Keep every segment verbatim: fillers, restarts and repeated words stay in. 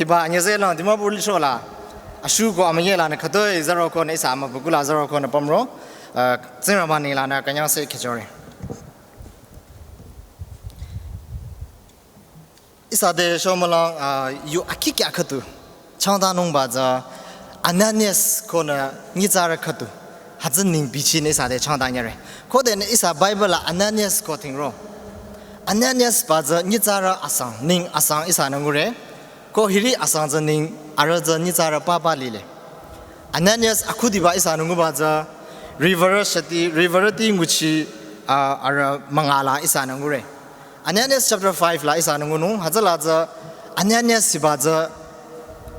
Hiba anyüzeh lang Dimapur lichola ashuko amüyelanü khütoi zaro konü ihsa amübükuh la zaro konü pümro, uh, Tsingrangba nenglanü künyangse kechore. Ihsa te shomülang, uh, yu akikya khüdu changtanungba tsü Ananias konü nyitsarü khüdu hütsü neng bichinü ihsa te changtanyüre. Khode nü ihsa Bible la Ananias ko thingro. Ananias ba tsü nyitsarü asang, neng asang ihsanü ngure. Ko hiri asang tsü neng arüh tsü nyitsarü papa lile. Ananias akhudiba ihsanü nguba tsü riwürü shati, riwürüti nguchi, uh, arüh mangala ihsanü ngure. Ananias chapter five la ihsanü ngunung, hütsüla tsü Ananias hiba tsü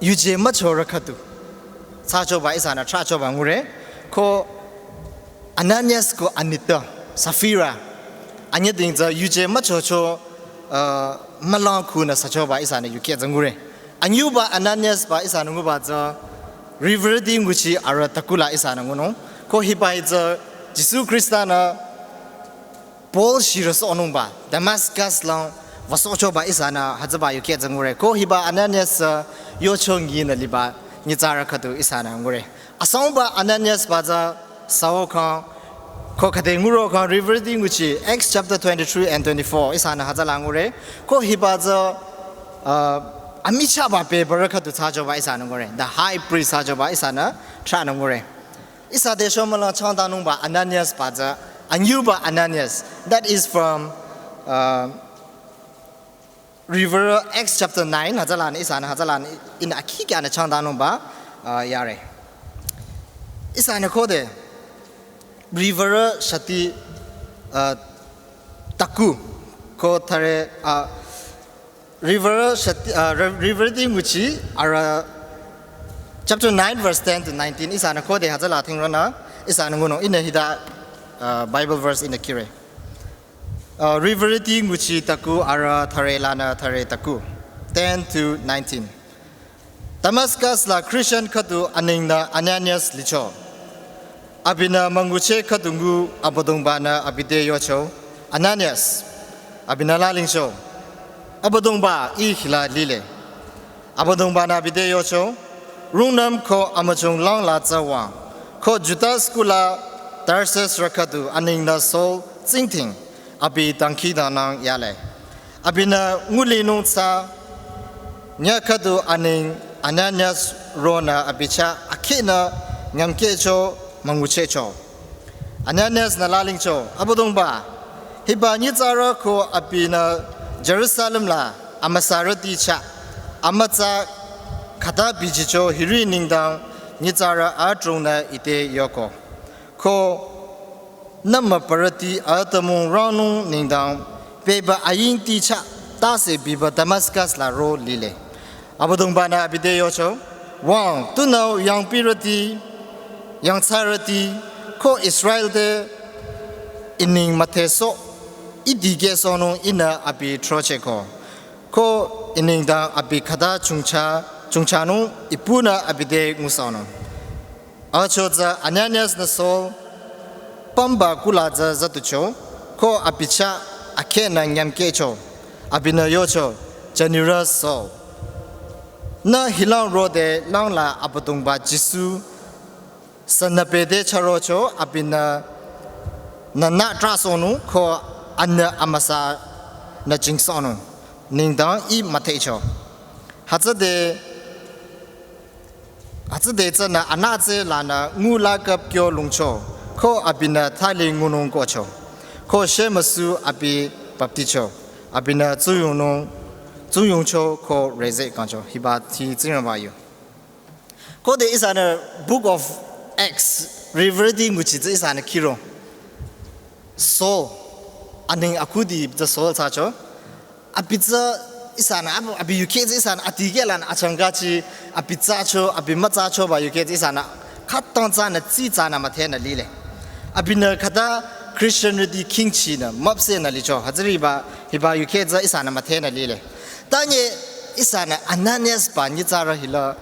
yuje müchorü khüdu thsachoba ihsanü thrachoba ngure. Ko Ananias ko anitpü Safira anyüding tsü yuje müchocho, uh, mülang khunü thsachoba ihsanü yukheh tsü ngure. Anyüba Ananias ba ihsanü nguba tsü riwürüti nguchi arüh taku la ihsanü ngunung. Ko hiba hi tsü Jisu Khrista-nü Paul shirüsohnungba Damascus lang wüsohchoba ihsanü hütsüba yukheh tsü ngure. Ko hiba Ananias, uh, yochonginü liba nyitsarü khüdu ihsanü ngure. Asangba Ananias ba tsü saokhang, ko khüde ngurokhang riwürüti nguchi Acts chapter twenty-three and twenty-four ihsanü hütsüla ngure. Ko hiba tsü, uh, amichahba bebürü khüdu thsachoba ihsanü ngure. The high priest thsachoba ihsanü thranü ngure. Ihsa te shomülang changtanungba Ananias ba tsü anyüba Ananias. That is from, uh, riwürü Acts chapter nine, hütsülanü ihsanü hütsülanü ihnü akikyanü changtanungba, uh, yare. Ihsanü khode riwürü shati, uh, taku ko thare, uh, riwürü shati, uh, ri-, riwürüti nguchi arüh chapter nine verse ten to nineteen ihsanü khode hütsüla thingrona ihsanü ngunung ihnü hita, uh, Bible verse ihnü kire. Uh, riwürüti nguchi taku arüh thare lanü thare taku. Ten to nineteen. Damascus la Christian khüdu aningnü Ananias licho. Abinü müngucheh khüdu ngu Abüdongba-nü abi te yocho, Ananias. Abinü lalingcho, Abüdongba, ih hila lile. Abüdongba-nü abi te yocho, rungnüm ko amüchung langla tsü wüng, ko Juda skhula Tarsus rü khüdu aningnü Saul tsingdhing abi dangkhidangnang yale. Abinü ngulinung tsü nyüh khüdu aning Ananias ronü abi chah akhehnü nyümkehcho münguchehcho. Ananias-nü lalingcho, Abüdongba, hiba nyitsarü ko abinü Jerusalem la amüsarüti chah amütsa khüta bichicho hiri nengdang nyitsarü adrongnü ite yoko. Ko nümübürüti atümung rangnung nengdang beba ayingti chah tase biba Damascus la ro lile. Abüdongba-nü abi te yocho, wüng, tunüo yangpirüti, yangthsarüti, ko Israel te ihnü müdhesoh, idikehsohnung ihnü abi throchehko. Ko ihnü nengdang abi khüta chongcha, chongchanung ipunü abi te ngusohnung. Achotsü Ananias-nü Saul pümba kula tsü zatucho, ko abi chah akhehnü nyümkehcho. Abinü yocho, Jünirü Saul, nü hilang rode langla Abüdongba Jisu sünüpede chürocho abinü nünü trahsohnung ko anü amüsanü jingsohnung nengdang ih müdhecho. Hütsüde, hütsüde tsünü anütsü lanü ngula küp kyo lungcho, ko abinü thali ngunung kocho, ko shemüsu abi bapticho, abinü tsuyongnung, tsuyongcho ko rezeh kangcho. Hiba hi Tsingrangba yu. Khode ihsanü Book of Acts, riwürüti nguchi tsü ihsanü khiro. Saul, aning akhudi tsü Saul thsacho. Abi tsü ihsanü, abi, abi yukheh tsü ihsanü adikeh lanü achangkachi, abi thsacho, abi müthsachoba yukheh tsü ihsanü khütang tsünü tsi tsünü müdhenü lile. Abinü khüta Christianrüti khingchinü müpsehnü licho. Hütsüriba, hiba yukheh tsü ihsanü müdhenü lile. Tanye ihsanü Ananias ba nyitsarü hila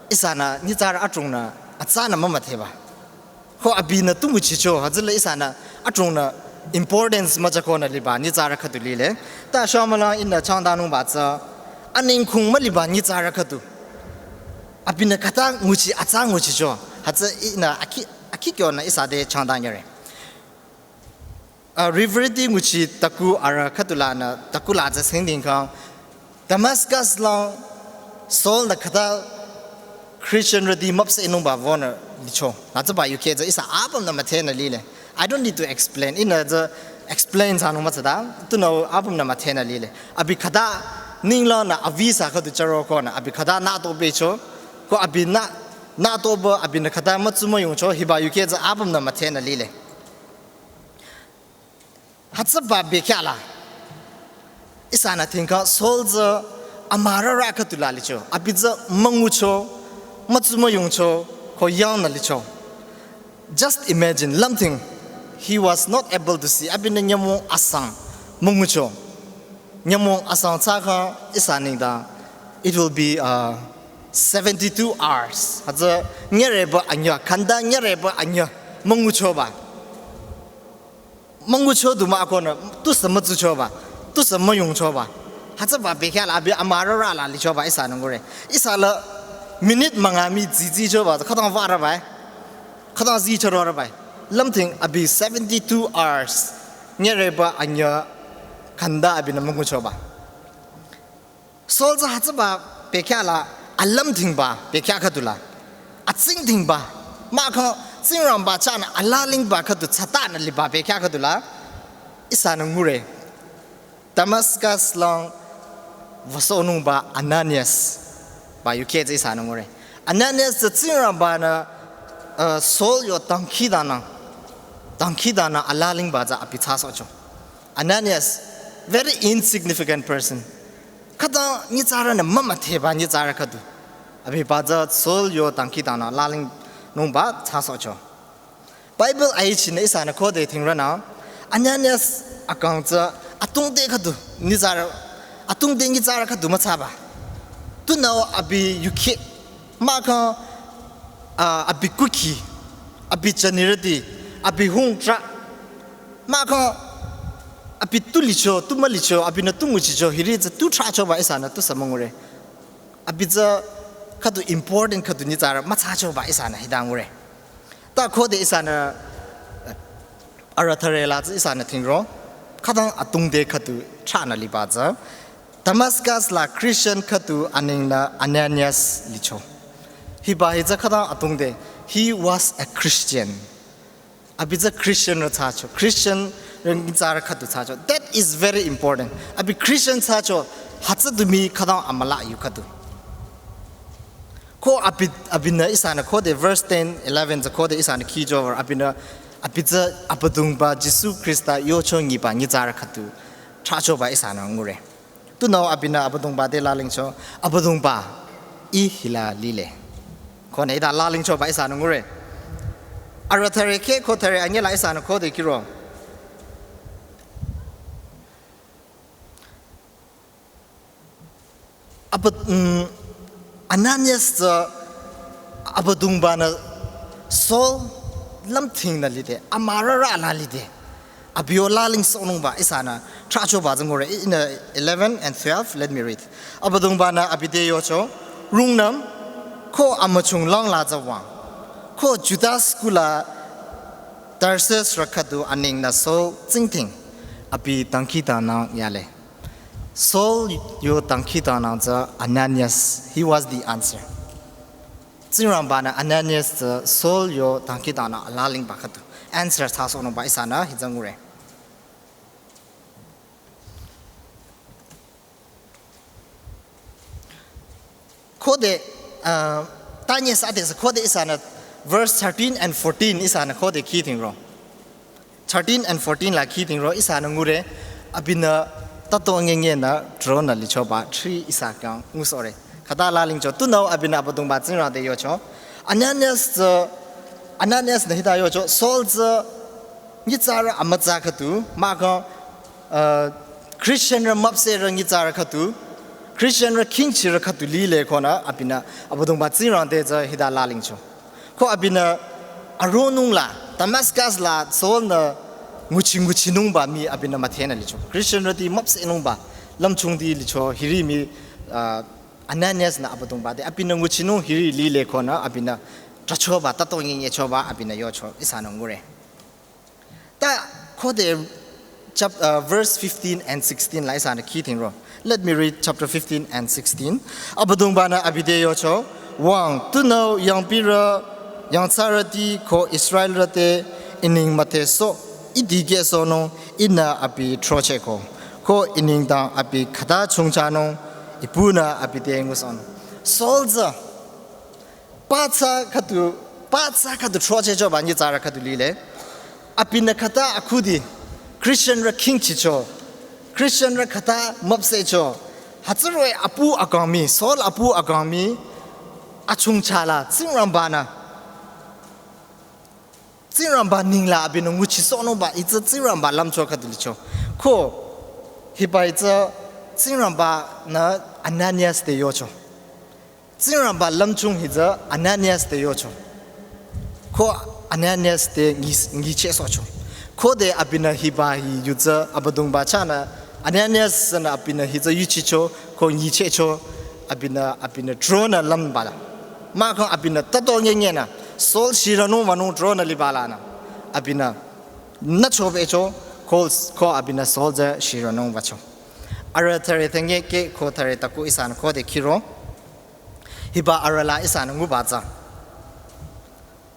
ihsanü nyitsarü adrongnü atsanü mümüdheba. Ko abinü tu nguchicho, hütsüla ihsanü adrongnü importance müjakonü liba nyitsarü khüdu lile. Ta shomülang ihnü changtanungba tsü Anengkhung müliba nyitsarü khüdu. Abinü khüta nguchi atsa nguchicho. Hütsü ihnü akhi, akhi kyonü ihsa te changdanyüre. Ah, Reverend nguchi taku arüh khüdu lanü, taku la tsü singding kang. Damascus lang Saul nü khüta Christianrüti müpsehnungba wünü licho. Hütsüba yukheh tsü ihsa apümnü müdhenü lile. I don't need to explain. Ihnü tsü explain thsanung mütsata. Tunüo apümnü müdhenü lile. Abi khüta ninglangnü avi sa khüdu chüro konü abi khüta nüto becho. Ko abinü, nüto ba abinü khüta mütsu müyungcho hiba yukheh tsü apümnü müdhenü lile. Hütsüba bekhyah la. Ihsanü thingkha Saul tsü amürarü khüdu la licho. Abi tsü müngucho, mütsu müyungcho, ko yangnü licho. Just imagine, lümthing, he was not able to see. Abinü nyümong asang müngucho. Nyümong asang thsakha ihsa nengdang, it will be, uh, seventy-two hours. Hütsü nyüreba anyüh, khanda nyüreba anyüh münguchoba. Müngucho du mah konü, tusü mütsuchoba, tusü müyungchoba. Hütsüba bekhyah la abi amürarü la lichoba ihsanü ngure. Ihsa la minute münga mi zizichoba, khütang würabai. Khütang zichororübai. Lümthing abi seventy-two hours. Nyüreba anyüh khanda abinü münguchoba. Saul tsü hütsüba bekhyah la alümthingba bekhyah khüdu la. Atsingdhingba. Mahkhang Tsingrangba chahnü alalingba khüdu thsatanü liba bekhyah khüdu la. Ihsanü ngure. Damascus lang wüsohnungba Ananias ba yukheh tsü ihsanü ngure. Ananias tsü Tsingrangbanü, uh, Saul yo dangkhidangnang, dangkhidangnang alalingba tsü abi thsasohcho. Ananias, very insignificant person. Khüta nyitsarünü mümüdheba nyitsarü khüdu. Abiba tsü Saul yo dangkhidangnang lalingnungba thsasohcho. Bible aichi nü ihsanü khode thingrünü, Ananias akang tsü atungde khüdu nyitsarü, atungde nyitsarü khüdu müthsaba. Tunüo abi yukheh, mahkhang, ah, abi kukhi, abi jünirüti, abi hungtrah, mahkhang abi tu licho, tu mülicho, abinü tu nguchicho, hiri tsü tu trahchoba ihsanü tusü müngure. Abi tsü khüdu important khüdu nyitsarü müthsachoba ihsanü hita ngure. Ta khode ihsanü, eh, arüh thüre la tsü ihsanü thingro. Khütang atungde khüdu chahnü liba tsü. Damascus la Christian khüdu anengnü Ananias licho. Hiba hi tsü khütang atungde. He was a Christian. Abi tsü Christianrü thsacho. Christianrü nyitsarü khüdu thsacho. That is very important. Abi Christian thsacho. Hütsü du mii khütang amüla yu khüdu. Ko abi, abinü ihsanü khode verse ten, eleven tsü khode ihsanü khichover abinü, abi tsü Abüdongba Jisu Khrista yocho nyiba nyitsarü khüdu thsachoba ihsanü ngure. Tunüo abinü Abüdongba te lalingcho, Abüdongba, ih hila lile. Konü hita lalingchoba ihsanü ngure. Arüh thüre kheh ko thüre anyüh la ihsanü khode kiro. Abü, mm, Ananias tsü Abüdongbanü Saul lümthingnü lide, amürarü la lide. Abi yo lalingsohnungba ihsanü thrachoba tsü ngure in eleven and twelve, let me read. Abüdongbanü abi te yocho, rungnüm, ko amüchung langla tsü wüng. Ko Judas kuh la Tarsus rü khüdu anengnü Saul tsingdhing, abi dangkhidangnang yale. Saul yo dangkhidangnang tsü Ananias, he was the answer. Tsingrangbanü Ananias tsü Saul yo dangkhidangnang alalingba khüdu answer thsasohnungba ihsanü hütsü ngure. Khode, uh, tanye sa de khode ihsanü verse thirteen and fourteen ihsanü khode khidingro. Thirteen and fourteen la khidingro ihsanü ngure, abinü tato ngengenü tronü lichoba three ihsa khyang ngusohre. Khüta lalingcho, tunüo abinü Abüdongba Tsingrang te yocho. Ananias tsü, Ananias nü hita yocho, Saul tsü nyitsarü amütsa khüdu, mahkhang, uh, Christianrü müpsehrü nyitsarü khüdu, Christianrü khingchirü khüdu lile konü abinü Abüdongba Tsingrang te tsü hita lalingcho. Ko abinü aronung la, Damascus la Saul nü nguchi nguchinungba mii abinü müdhenü licho. Christianrüti müpsehnungba, lümchungti licho, hiri mii, uh, Ananias nü Abüdongba te abinü nguchinung hiri lile konü abinü trachoba, tato nyenyechoba abinü yocho ihsanü ngure. Ta khode chap-, uh, verse fifteen and sixteen la ihsanü khi thingro. Let me read chapter fifteen and sixteen. Abüdongba nü abi te yocho, wang, tunüo yangpirü, yangthsarüti ko Israelrü te I neng müdhesoh, I dikehsohnung, Ihnü abi throchehko, ko I nengdang abi khüta chongchanung, I punü abi te ngusohnung. Saul tsü, pathsa khüdu, pathsa khüdu throchehchoba nyitsarü khüdu lile. Abinü khüta akhudi, Christianrü khingchicho, Christianrü khüta müpsehcho, hütsüroh-i apu akang mii, Saul apu akang mii, achongcha la, Tsingrangba nü, Tsingrangba neng la abinü nguchisohnungba, hütsü Tsingrangba lümcho khüdu licho. Ko, hiba hütsü Tsingrangba nü Ananias te yocho. Tsingrangba lümchung hütsü Ananias te yocho. Ko Ananias te nyi-, nyichehsohcho. Khode abinü hiba hi yutsü Abüdongba chahnü Ananias sünü abinü hütsü yuchicho, ko nyichehcho, abinü, abinü dronü lümba la. Mahkhang abinü tato nyenyenü, Saul shiranung wünung dronü liba lanü. Abinü, nücho becho, ko, ko abinü Saul tsü shiranung wücho. Arüh thüre thünye ke ko thüre taku ihsanü khode khiro. Hiba arüh la ihsanü nguba tsü.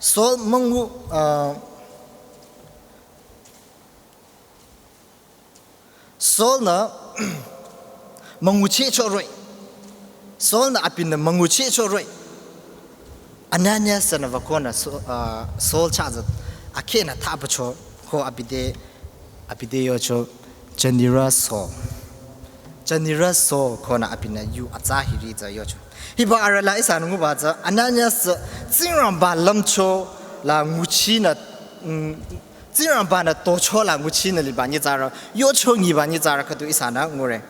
Saul müngu, uh, Saul nü münguchehcho roh-i. Saul nü abinü münguchehcho roh-i. Ananias sünü wükonü Sa-, uh, Saul chah tsü akhehnü thapücho ko abi te, abi te yocho, jünirü Saul. Jünirü Saul konü abinü yu atsa hiri tsü yocho. Hiba arüh la ihsanü nguba tsü Ananias tsü Tsingrangba lümcho la nguchinü, mm, Tsingrangba nü tocho la nguchinü liba nyitsarü, yocho nyiba nyitsarü khüdu ihsanü ngure.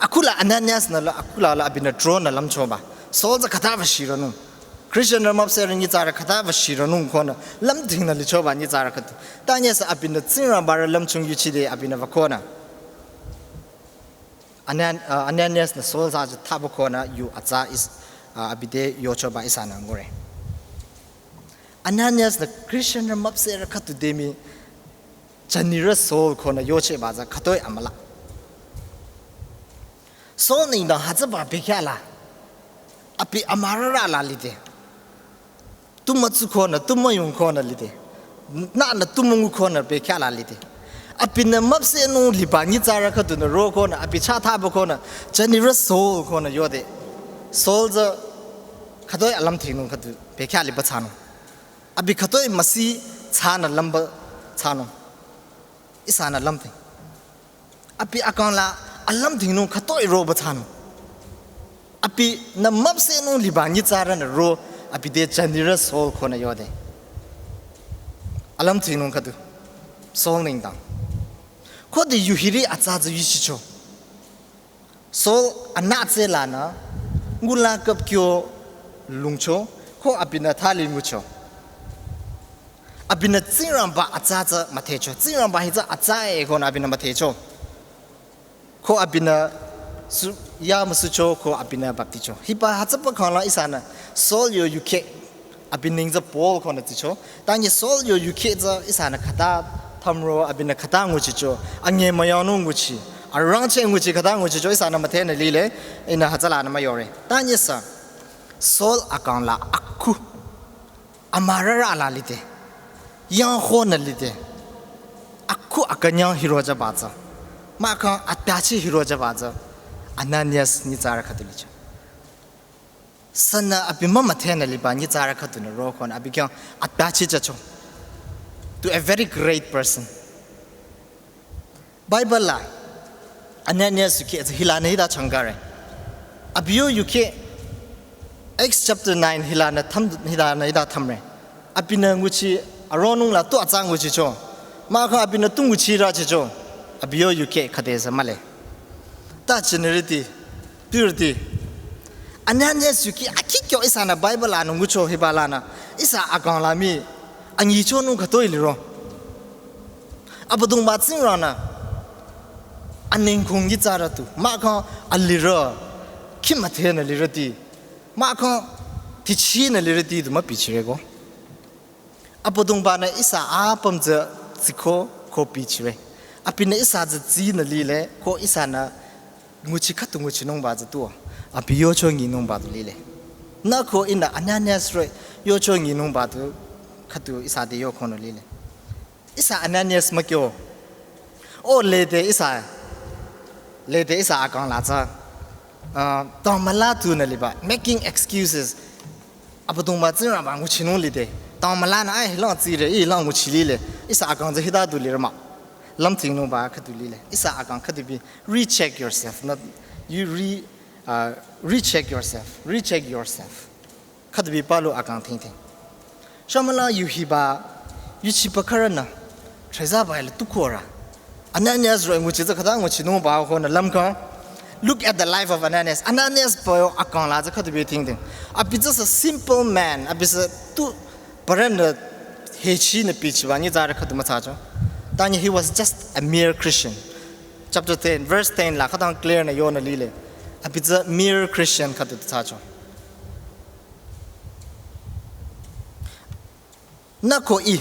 Akula Ananias nü la, akula la abinü dronü lümchoba. Saul tsü khüta wü shiranung. Christianrü müpsehrü nyitsarü khüta wü shiranung konü lümdhingnü lichoba nyitsarü khüdu. Tanyesü abinü Tsingrangbarü lümchung yuchide abinü wükonü. Anan-, uh, Ananias nü Saul sü thapü konü yu atsa is, uh, abi te yochoba ihsanü ngure. Ananias nü Christianrü müpsehrü khüdu te mii jünirü Saul konü yochehba tsü khütoi amüla. Saul nengdang hütsüba bekhyah la. Abi amürarü la lide. Tu mütsu konü, tu müyung konü lide. Nünü tu müngu konü bekhyah la lide. Abinü müpsehnung liba nyitsarü khüdunü ro konü, abi chah thapü konü, jünirü Saul konü yode. Saul tsü khütoi alümdhingnung khüdu bekhyah liba thsanung. Abi khütoi müsi thsanü lümba thsanung. Ihsanü lümdhing. Abi akang la alümdhingnung khütoi roba thsanung. Abinü müpsehnung liba nyitsarünü ro abi te jünirü Saul konü yode. Alümdhingnung khüdu. Saul nengdang. Khode yu hiri atsa tsü yuchicho. Saul anütse lanü ngula küp kyo lungcho ko abinü thali ngucho. Abinü Tsingrangba atsa tsü müdhecho. Tsingrangba hi tsü atsa e konü abinü müdhecho. Ko abinü su, ya müsucho ko abinü bapticho. Hiba hütsüba khangla ihsanü Saul yo yukheh. Abi neng tsü Paul konü tsicho. Tanye Saul yo yukheh tsü ihsanü khüta thümro abinü khüta nguchicho. Anyi müyangnung nguchi. Arangcheh nguchi khüta nguchicho ihsanü müdhenü lile. Ihnü hütsülanü müyore. Tanyesü Saul akang la akhu. Amürarü la lide. Yangkhonü lide. Akhu akünyang hirochaba tsü. Mahkhang atbachi hirochaba tsü. Ananias nyitsarü khüdu licho. Sünü abi mümüdhenü liba nyitsarü khüdunü ro konü abi khyang atbachi jücho. To a very great person. Bible la Ananias yukheh tsü hilanü hita changkare. Abi yo yukheh Acts chapter nine hilanü tham, hilanü hita thamre. Abinü nguchi aronung la tu atsa nguchicho. Mahkhang abinü tu nguchirü chicho. Abi yo yukheh khüdesü mühle. Ta jünirüti, turüti. Ananias yukheh akhi kyo ihsanü Bible lanü ngucho hiba lanü. Ihsa akang la mii anyichonung khütoi liro. Abüdongba Tsingrangnü anengkong nyitsarü tu. Mahkhang alirü. Khimüthenü lirüti, mahkhang tichinü lirüti du mübichireko. Abüdongbanü ihsa apüm tsü tsiko ko bichire. Abinü ihsa tsü tsinü lile ko ihsanü nguchi khüdu nguchinungba tsü tuo. Abi yocho nyinungba du lile. Nü ko ihnü Ananias roh-i yocho nyinungba du khüdu ihsa te yokonü lile. Ihsa Ananias mükyo. O lede ihsa, lede ihsa akang la tsü, uh, tangmüla tunü liba, making excuses. Abüdongba Tsingrangba nguchinung lide. Tangmülanü ai hilang tsire, ilang nguchi lile. Ihsa akang tsü hita du lirü mah. Lümthingnungba khüdu lile. Ihsa akang khüdu bi recheck yourself. Not you re, uh, recheck yourself. Recheck yourself. Khüdu bi palu akang thingthing. Shamüla yu hiba, yuchiba khürünü, trezaba ile tukora. Ananias roh-i nguchi tsü khüta nguchinungba honü lümkhang. Look at the life of Ananias. Ananias ba yo akang la tsü khüdu bi thingthing. Abi just a simple man. Abi tsü tu parünü hechinü bichiba nyitsarü khüdu mütsacho. Tanye he was just a mere Christian. Chapter ten, verse ten la khütang clear nü yonü lile. Abi tsü mere Christian khüdu tsacho. Nü ko ih,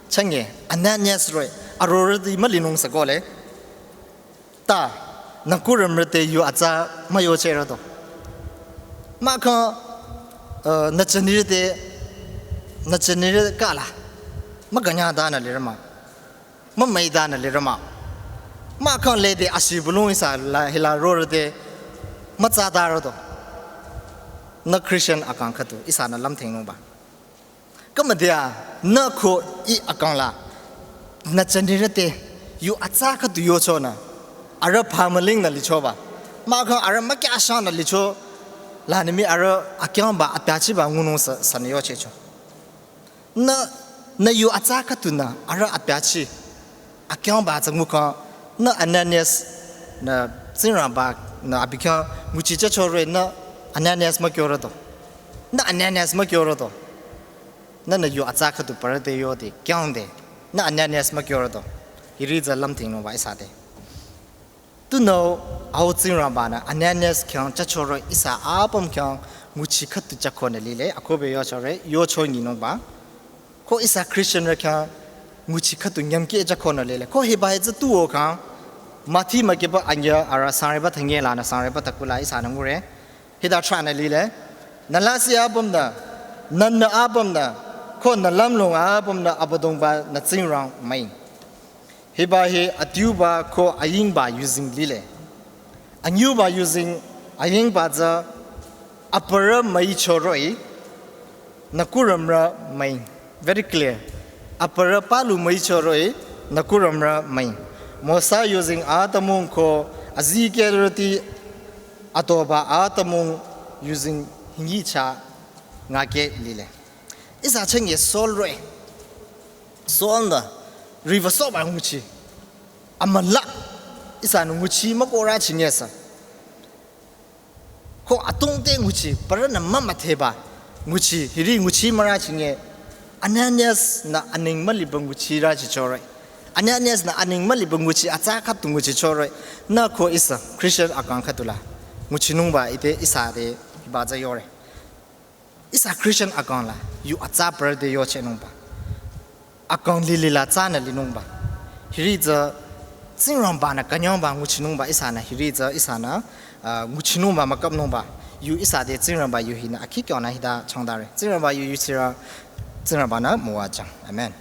chünye, Ananias roh-i, arorüti mülinung sakole. Ta, nü kurümrü te yu atsa müyochehrodo. Mahkhang, uh, nü chanirü te, nü chanirü kala, mükünyadanü lirü mah. Mümüidanü lirü mah. Mahkhang lede ashibülung ihsa la hila rorüte mütsadarodo. Nü Christian akang khüdu ihsanü lümthingnungba. Khümüdea nü ko ih akang la nü chanirü te yu atsa khüdu yochonü. Arüh phamülingnü lichoba. Mahkhang arüh mükyashanü licho. Lanimi arüh akyangba atbachiba ngunung sa, sanü yochehcho. Nü, nü yu atsa khüdunü, arüh atbachi. Akyangba tsü ngukhang, nü Ananias, nü Tsingrangba, nü abi khyang nguchi chachore, nü Ananias mükyorodo. Nü Ananias mükyorodo. Nü nü yu atsa khüdu parüte yode, kyangde. Nü Ananias mükyorodo. Hiri tsü lümthingnungba ihsa te. Tunüo, au Tsingrangbanü Ananias khyang chachoro ihsa apüm khyang nguchi khüdu chakonü lile, akohbe yochore, yocho nyinungba. Ko ihsa Christianrü khyang nguchi khüdu nyümkeh chakonü lile. Ko hiba hi tsü tuo khang, Mathi mükehba anyüh arüh sangreba thünye lanü sangreba takula ihsanü ngure. Hita thranü lile. Nü lasih apümnü, nühnü apümnü, ko nü lümlong apümnü Abüdongba nü Tsingrang müing. Hiba hi adiuba ko ayingba yuzeng lile. Anyüba yuzeng ayingba tsü aparü müichoroh-i, nü kurümrü müing. Very clear. Aparü palu müichoroh-i, nü kurümrü müing. Mosa yuzeng atümung ko azikehrüti atoba atümung yuzeng hingi cha ngakeh lile. Ihsa chünye Saul roh-i. Saul-nü riwü sohba nguchi. Amüla ihsanü nguchi mükohrü chinye sa. Ko atungte nguchi, parünü mümüdheba nguchi, hiri nguchi mürü chinye. Ananias-nü aning müliba nguchirü chichore. Ananias-nü aning müliba nguchi atsa khüdu nguchichore. Nü ko ihsa Christian akang khüdula nguchinungba ite ihsa te hiba tsü yore. Ihsa Christian akang la, yu atsa parüte yochehnungba. Akang lilila tsünü linungba. Hiri tsü, Tsingrangbanü künyangba nguchinungba ihsanü, hiri tsü ihsanü, ah, nguchinungba mükapnungba. Yu ihsa te Tsingrangba yu hinü akhi kyonü hita changdare. Tsingrangba yu yuchirü, Tsingrangbanü müwajüng. Amen.